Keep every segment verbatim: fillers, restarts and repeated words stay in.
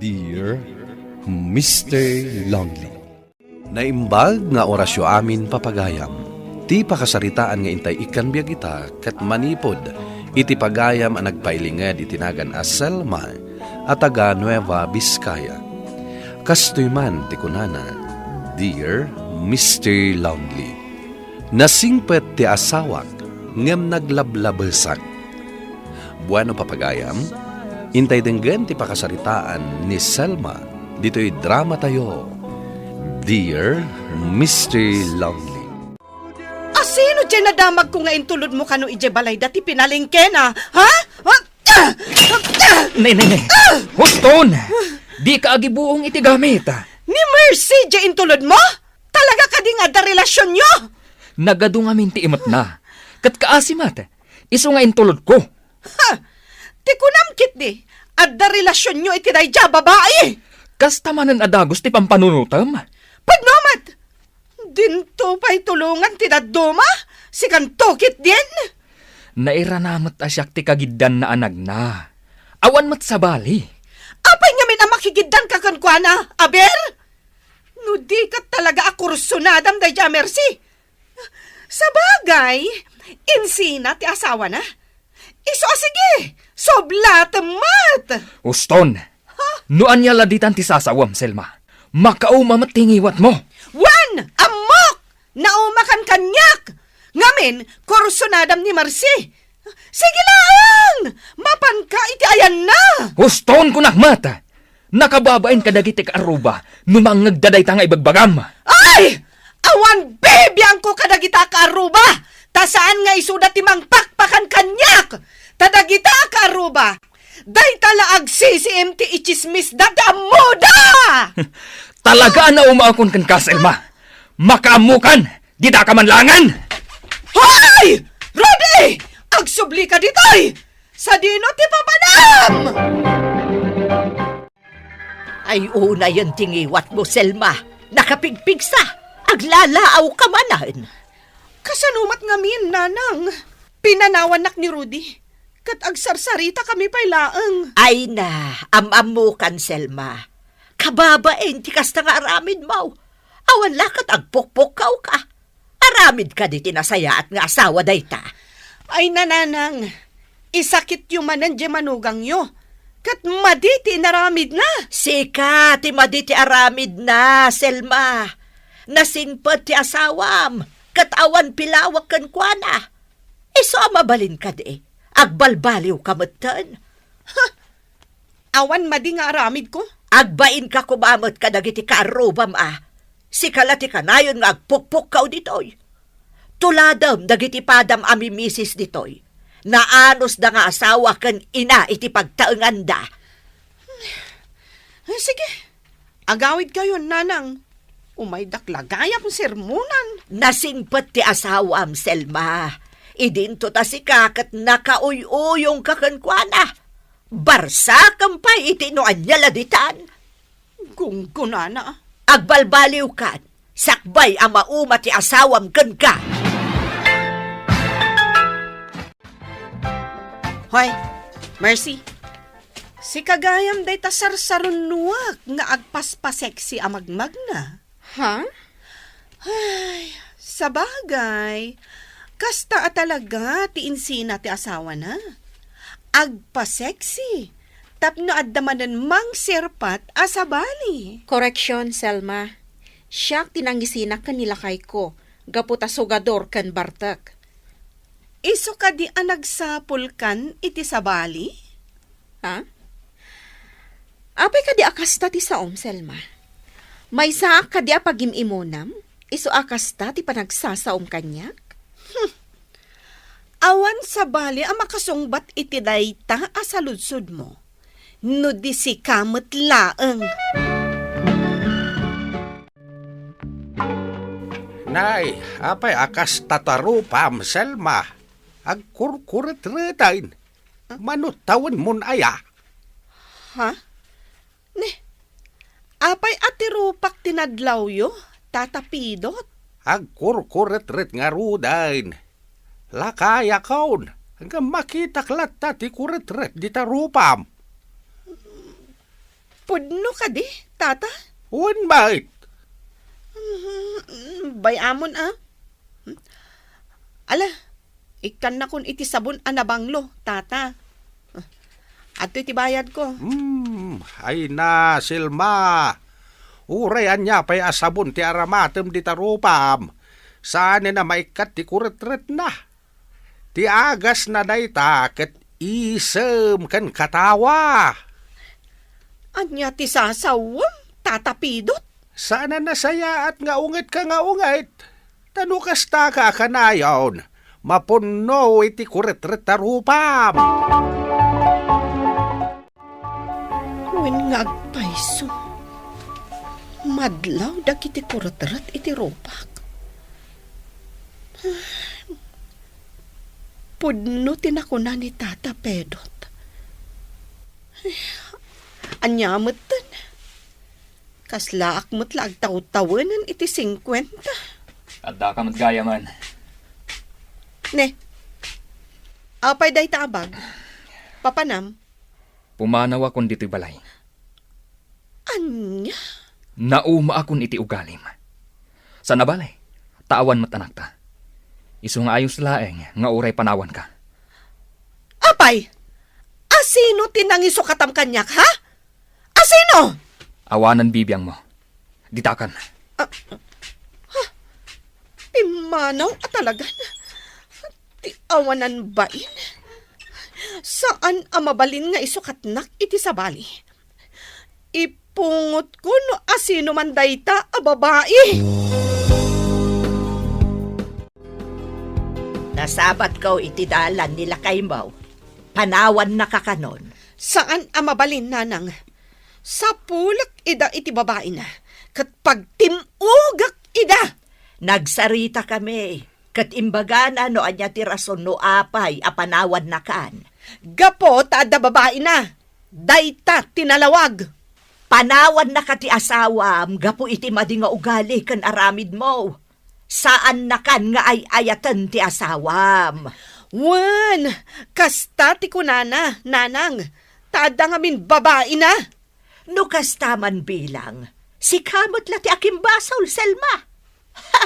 Dear Mister Lonely. Naimbag nga orasyo amin, papagayam. Ti pakasaritaan nga intay ikkan biag ita ket manipud iti pagayam a nagpailinged iti nagan a Selma a taga Nueva Vizcaya. Kastoy man ti kunana, Dear Mister Lonely. Nasingpet ti asawak ngem naglablabesak. Bueno, papagayam, intay denggen ti pakasaritaan ni Selma ditoy dramatayo, Dear Mister Lonely. Asino diay nadamagko nga intulodmo kano idiay balay dati pinalengkena? Ha? Ha? Ne, ne, ne. Huston! Dika agibuong iti gamit. Ni Mercy diay intulodmo? Talaga kadi nga adda relasionyo? Nagadu ngamin ti imetna. Ket kaasi met, isu nga intulodko. Ha! Ti kunam ketdi, adda relasionyo iti daydiay a babai? Kasta manen a dagus ti pampanunotem? Pudno met! Dinto pay tulongan ti dadduma? Sikanto ketdin? Nairana met a siak ti kagiddan naanagna. Awan met sabali. Apay ngamin a makigiddanka kenkuana, Aber? No di ket talaga a kursunadam daydiay a Mercy. Sabagay, insina ti asawana. Isu a sige, sublatem met. Uston, ha? No ania la ditan ti sasawem, Selma, makauma met ti ngiwatmo. Wen, ammok! Naumakan kaniak! Ngamin, kursunadam ni Mercy. Sige laeng! Mapanka iti ayanna! Uston, kunak met! Nakababain kadagiti kaarruba no mangngegda dayta nga ibagbagam. Ay! Awan bibiangko kadagita kaarruba! Ta saan nga isuda ti mangpakpakan kaniak! Ta dagita kaarruba, dayta la agsisiim ti itsismisda ti ammoda! Talaga a naumaakon kenka, Selma. Makaammokan, dita ka manlangan! Hoy! Rudy! Agsubli ka ditoy! Sadino ti papanam? Ay, unayen ti ngiwatmo, Selma. Nakapigpigsa. Aglalaawka manen. Kasano met ngamin, Nanang? Pinanawannak ni Rudy. Ket agsarsarita kami pay laeng. Ay na, am-ammokan, Selma. Kababain ti kasta nga aramidmo. Awan la ket agpukpukkawka. Aramid kadi ti nasayaat nga asawa dayta? Ay, Nanang, isakityo manen diay manugangyo, ket madi ti inaramidna. Sika ti madi ti aramidna, Selma. Nasingpet ti asawam, ket awan pilawek kenkuana. Isu a mabalin kadi, agbalbaliwka metten. Ha! Awan madi nga aramidko? Agbainka koma met kadagiti kaarrubam a, sika la ti kanayon nga agpukpukkaw ditoy. Tuladem dagiti padam a mimisis ditoy. Naanusda nga asawa ken ina iti pagtaenganda. Eh, sige, agawidkayon, Nanang. Umaydak la gayam sermonan. Nasingpet ti asawam, Selma. Idinto ta sika ket nakauy-uyongka kenkuana. Barsakem pay iti no ania la ditan. Gunggonana. Agbalbaliwkan, sakbay a mauma ti asawam kenka. Hoy, Mercy. Sika gayam dayta sarsarunnuak nga agpaspaseksi a magmagna. Ha? Ay, sabagay, kasta a talaga ti insina ti asawana. Agpaseksi, tapno adda manen mangserpat a sabali. Koreksyon, Selma. Siak ti nangisina ken ni lakayko, gapu ta sugador ken bartek. Isu kadi a nagsapulkan iti sabali? Ha? Apay kadi a kasta ti saom, Selma? Maysaak kadi a pagim-imunam? Isu a kasta ti panagsasaom kaniak? Hmm. Awan sabali a makasungbat iti dayta a saludsodmo, no di sika met laeng. Nay, apay a kasta ti arupam, Selma? Agkurkuretreten. Mano tawenmon aya? Ha? Ne, apay a ti rupak ti nadlawyo, Tata Pidot? Agkurkuretret ngaruden. Lakayakon, ngem makitak latta ti kuretret dita rupam. Pudno kadi, Tata? Wen met. Mhm, bay-amon a. Ala, ikkannakon iti sabon a nabanglo, Tata. Adtoy ti bayadko. Hmm, ay na, Selma. Uray ania pay a sabon ti aramatem dita rupam, saanen a maikkat ti kuretretna. Ti agasna dayta ket isem ken katawa. Ania ti sasawem, Tata Pidot? Saan a nasayaat nga ungetka nga unget. Ta no kastaka a kanayon, mapunno iti kuretret a rupam. Wen nga agpayso, madlaw dagiti kuretret iti rupak. Pudno ti nakuna ni Tata Pedot. Ania metten? Kaslaak met la agtawtawenen iti singkuenta. Addaka met gayamen. Ne, apay dayta a bag? Papanam? Pumanawakon ditoy balay. Ania? Naumaakon iti ugalim. Sana bale, ta awan met anakta. Isu nga ayos laeng nga uray panawanka. Apay, asino ti nangisukatam kaniak, ha? Asino? Awanan bibiangmo. Ditakan. Ah, ha? Pimmanaw a talagan. Ti awanan bain. Saan a mabalin nga isukatnak iti sabali. Ipungotko no asino man dayta a babai. Nasabatko iti dalan ni lakaymo. Panawannaka kanon. Saan a mabalin, nanang. Sapulek ida iti babaina, ket pagtim-ogek ida. Nagsaritakami, ket imbagana no ania ti rason no apay a panawannakan. Gapu ta adda babaina, dayta ti nalawag. Panawannaka ti asawam gapu iti madi nga ugali ken aramidmo. Saannakan nga ay-ayaten ti asawam. Wen, kasta ti kunana, nanang, ta adda ngamin babaina. No kasta man bilang, sika met la ti akimbasol, Selma. Ha!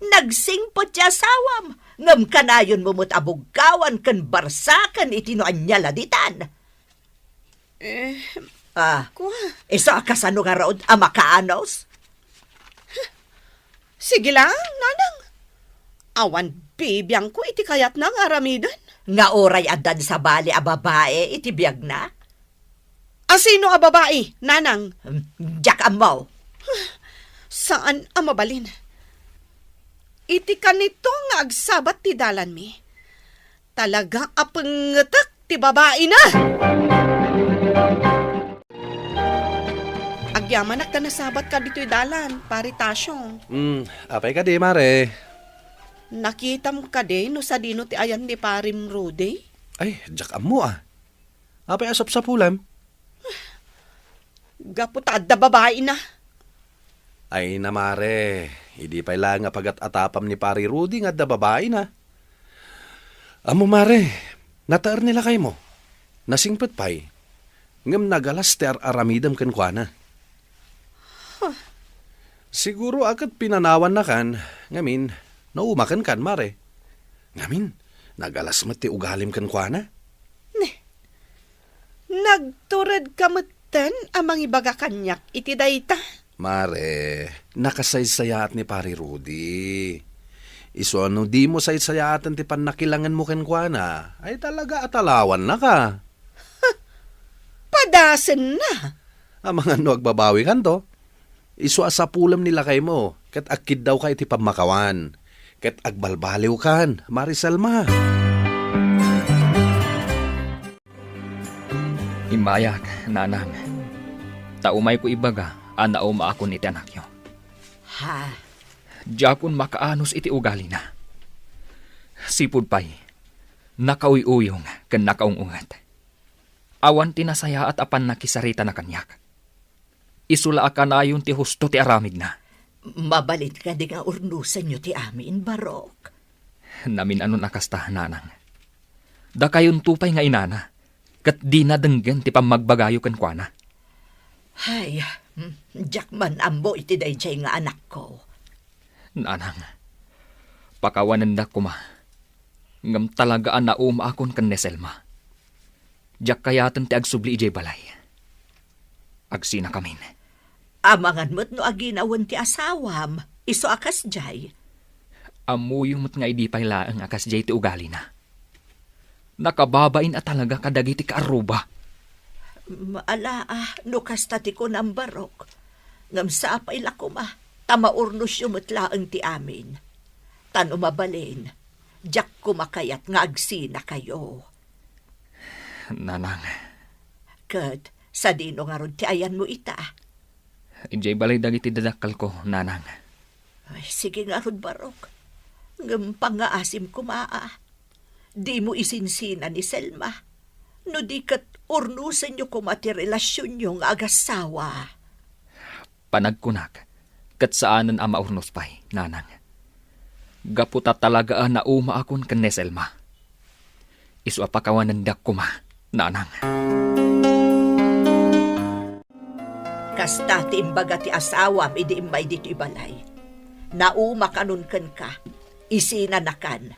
Nagsingpet ti asawam, ngem kanayonmo met a bugkawan ken barsaken iti no ania la ditan. Eh, ah, kua. Isu a kasano ngarud a makaanus? Sige lang, nanang. Awan bibiangko iti kayatna nga aramiden. Nga uray addan sabali a babai iti biagna? Asino a babai, nanang? Hmm, diak ammo. Saan a mabalin. Iti kanito nga agsabat ti dalanmi, talaga a pengetek ti babaina! Agyamanak ta nasabatka ditoy dalan, Pari Tasio. Hmm, apay kadi, Mare? Nakitam kadi no sadino ti ayan ni Parim Rudy? Ay, diak ammo, ah. Apay a sapsapulem? Gapu ta adda babaina. Ay na, Mare, idi pay laeng a pagat-atapam ni Pari Rudy nga adda babaina. Ammo, Mare, nataer ni lakaymo. Nasingpet pay. Ngem nagalas ti ar-aramidem kenkuana. Huh. Siguro a ket pinanawannakan, ngamin, naumakenkan, Mare. Ngamin, nagalas met ti ugalim kenkuana. Ne, nagturedka metten a mangibaga kaniak iti dayta? Mare, nakasaysayaat ni Pari Rudy. Isu a no dimo saysayaaten ti pannakilangenmo kenkuana, ay talaga a talawannaka. Padasenna! Amangan no agbabawikanto, isu a sapulem ni lakaymo ket agkiddawka iti pammakawan, ket agbalbaliwkan, Mare Selma. Immayak, nanang, ta umayko ibaga a naumaakon iti anakyo. Ha? Diakon makaanus iti ugalina. Sipud pay, nakauyuyong ken nakaung-unget. Awan ti nasayaat a pannakisaritana kaniak. Isu la a kanayon ti husto ti aramidna. Mabalin kadi nga urnosenyo ti amin, Barok? Namin-anon a kasta, nanang. Dakayonto pay nga inana, ket dina denggen ti pammagbagayo kenkuana. Ay, hmm, diak man ammo iti daydiay nga anakko. Nanang, pakawanendak koma. Ngem talaga a naumaakon ken ni Selma. Diak kayaten ti agsubli idiay balay. Agsinakamin. Amangan met no aginawen ti asawam, isu a kasdiay. Ammoyo met nga idi pay laeng a kasdiay ti ugalina. Nakababain a talaga kadagiti kaarruba. Ala, ah, no kasta ti kunam, Barok. Ngem sapay la koma, ta maurnosyo met laeng ti amin. Ta no mabalin, diak koma kayat nga agsinakayo. Nanang. Ket sadino ngarud ti ayanmo ita? Idiay balay dagiti dadakkelko, Nanang. Ay, sige ngarud, Barok. Ngem pangngaasim koma, a. Dimo isinsina ni Selma. No di ket urnosenyo koma ti relasionyo nga agassawa. Panagkunak, ket saanen a maurnos pay, Nanang. Gapu ta talaga a naumaakon ken ni Selma. Isu a pakawanendak koma, Nanang. Kasta ti imbaga ti asawam idi immay ditoy balay. Naumakanon kenka, isinanakan.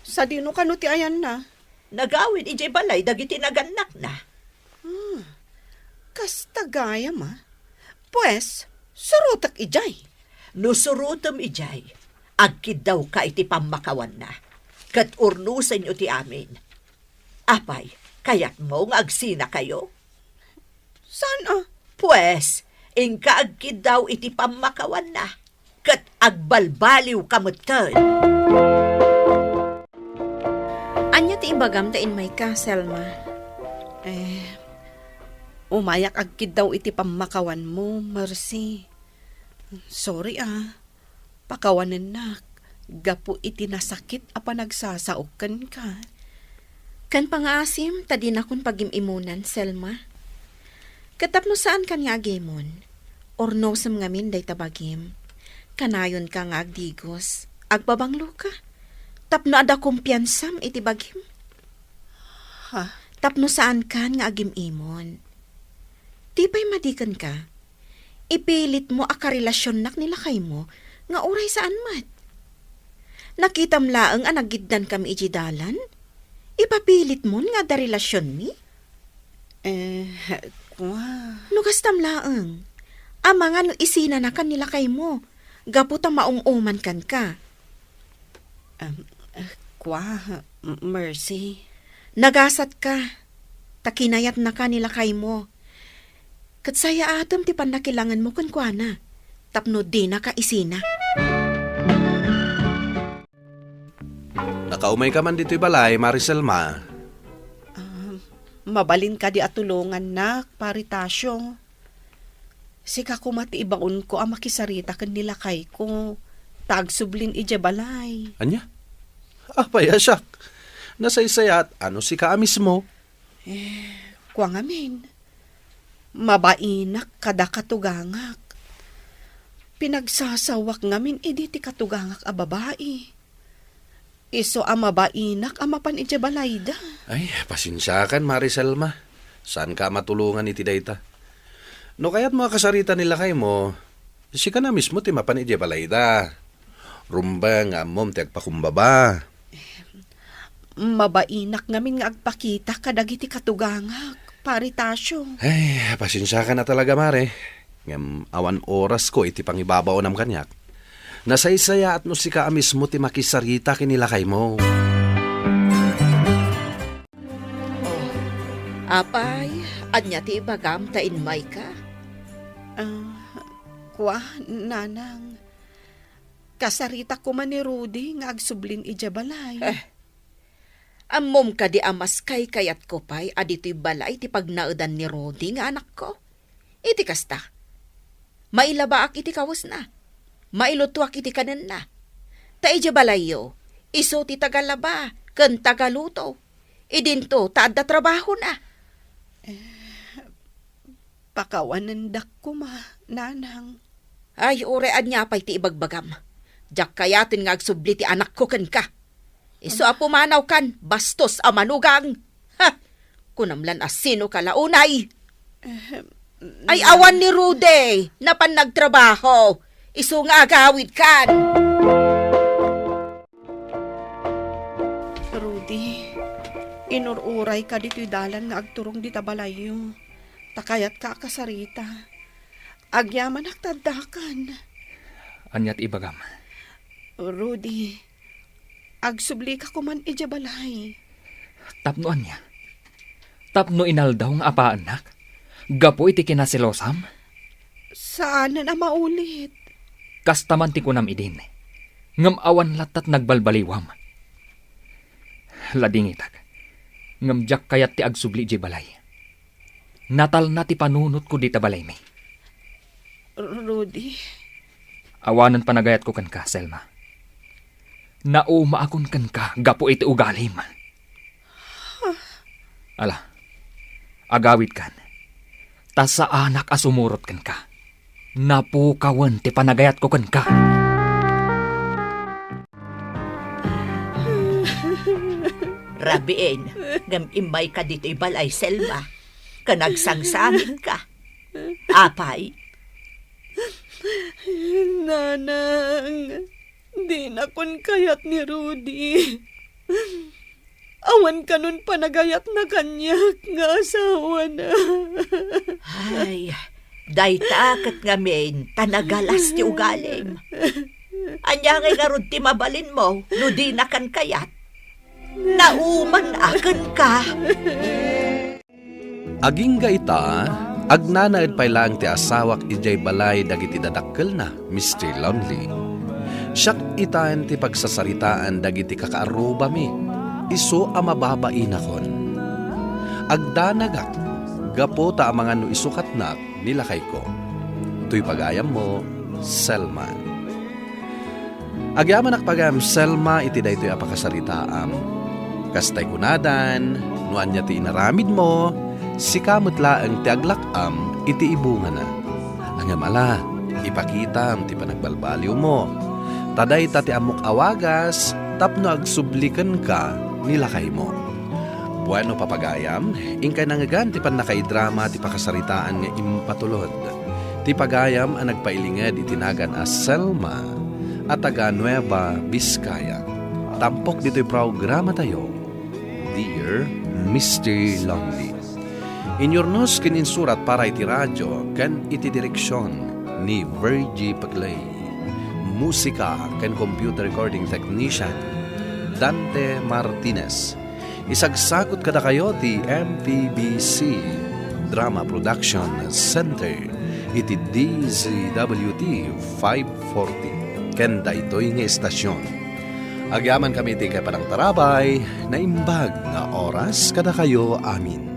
Sadino kano ti ayanna? Nagawid idiay balay dagiti nagannakna. Hmm, kasta gayam, a. Pues, surotek idiay. No surotem idiay, agkiddawka iti pammakawanna, ket urnosenyo ti amin. Apay, kayatmo nga agsinakayo? Saan a? Pues, inka agkiddaw iti pammakawanna, ket agbalbaliwka metten. Ania ti ibagam ta immayka, Selma? Eh, umayak agkiddaw iti pammakawanmo, Mercy. Sorry, a. Pakawanennak gapu iti nasakit a panagsasaok kenka. Ken pangngaasim ta dinakon pagim-imunan, Selma. Ket tapno saankan nga agimon, urnosem ngamin dayta bagim. Kanayonka nga agdigos, agbabangloka. Tapno adda kumpiansam iti bagim. Ha? Tapno saankan nga agim-imon. Ti pay madi kenka, ipilitmo a karelasionnak ni lakaymo nga uray saan met. Nakitam laeng a nagiddankami idiay dalan? Ipapilitmon nga adda relasionmi? Eh, kua. No kastam laeng, amangan no isinanakan ni lakaymo, gapu ta maum-uman kenka. Em, eh, kua, M-, Mercy. Nagasatka, ta kinayatnaka ni lakaymo. Ket sayaatem ti pannakilangenmo kenkuana, tapno dinaka isina. Nakaumayka man ditoy balay, Mari Selma. Ah, mabalin kadi a tulongannak, Pari Tasio. Sika koma ti ibaonko a makisarita ken ni lakayko, ta agsublin idiay balay. Ania? Apay a siak? Nasaysayaat a no sika a mismo. Eh, kua ngamin. Mabainak kada katugangak. Pinagsasawak ngamin idi ti katugangak a babai. Isu a mabainak a mapan idiay balayda. Ay, pasensiakan, Mari Selma. Saanka a matulongan iti dayta. No kayatmo a kasarita ni lakaymo, sika na mismo ti mapan idiay balayda. Rumbeng nga ammom ti agpakumbaba. Mabainak ngamin nga agpakita kadagiti katugangak, Pari Tasio. Ay, pasensiakan a talaga, Mare. Ngem awan orasko iti pangibabaonam kaniak. Nasaysayaat no sika a mismo ti makisarita ken ni lakaymo. Oh, apay, ania ti ibagam ta immayka? Ah, kua, Nanang. Kasaritak koma ni Rudy nga agsublin idiay balay. Eh, ammom kadi a mas kaykayatko pay a ditoy balay ti pagnaedan ni Rudy nga anakko? Iti kasta, mailabaak iti kawesna, mailutoak iti kanenna. Ta idiay balayyo, isu ti tagalaba ken tagaluto. Idinto ta adda trabahona. Eh, pakawanendak koma, Nanang. Ay, uray ania pay ti ibagbagam. Diak kayaten nga agsubli ti anakko kenka. Isu a pumanawkan, bastos a manugang. Ha! Kunam lan a sinoka la unay. Eh, Ay, awan ni Rudy, napan nagtrabaho. Isu nga agawidkan. Rudy, inur-urayka ditoy dalan nga agturong dita balayyo. Ta kayatka a kasarita. Agyamanak ta addakan. Ania ti ibagam? Rudy, agsublika koman idiay balay. Tapno ania? Tapno inaldaw nga apaannak? Gapu iti kinaselosam? Saanen a maulit. Kasta man ti kunam idin. Ngem awan lattat nagbalbaliwam. Ladingitak. Ngem diak kayat ti agsubli idiay balay. Natalna ti panunotko dita balaymi. Rudy. Awanen panagayatko kenka, Selma. Naumaakon kenka gapu iti ugalim. Ala, agawidkan. Ta saanak a sumurot kenka. Napukawen ti panagayatko kenka. Rabiin, ngem immayka ditoy balay, Selma. Ken agsangsangitka. Apay? Nanang, dinakon kayat ni Rudy. Awan kanon panagayatna kaniak nga asawana. Ay, dayta ket ngamin ta nagalas ti ugalim. Ania ngay ngarud ti mabalinmo no dinakan kayat? Nauman a kenka. Agingga ita, agnanaed pay laeng ti asawak idiay balay dagiti dadakkelna, Mister Lonely. Siak itan ti pagsasaritaan dagiti kakaarrubami, isu a mababainakon. Agdanagak gapu ta amangan no isukatnak ni lakayko. Toy pagayammo, Selma. Agyamanak pagayam, Selma, iti daytoy a pakasaritaam. Kastay kunadan, no ania ti inaramidmo, sika met laeng ti aglak-am iti ibungana. Ngem ala, ipakitam ti panagbalbaliwmo. Ta dayta ti ammok a wagas tapno agsubli kenka ni lakaymo. Bueno, papagayam, inkay nangngegan ti pannakaidrama ti pakasaritaan nga impatulod ti pagayam a nagpailinged iti nagan a Selma a taga Nueva Vizcaya. Tampok ditoy programatayo, Dear Mister Lonely. Inyurnos ken insurat para iti radio ken iti direksion ni Virgie Paclay. Musika ken computer recording technician, Dante Martinez. Isagsakot kadakayo ti M P B C Drama Production Center iti D Z W T five forty ken daytoy nga estasion. Agyamankami iti inkay panangtarabay, naimbag nga oras kadakayo amin.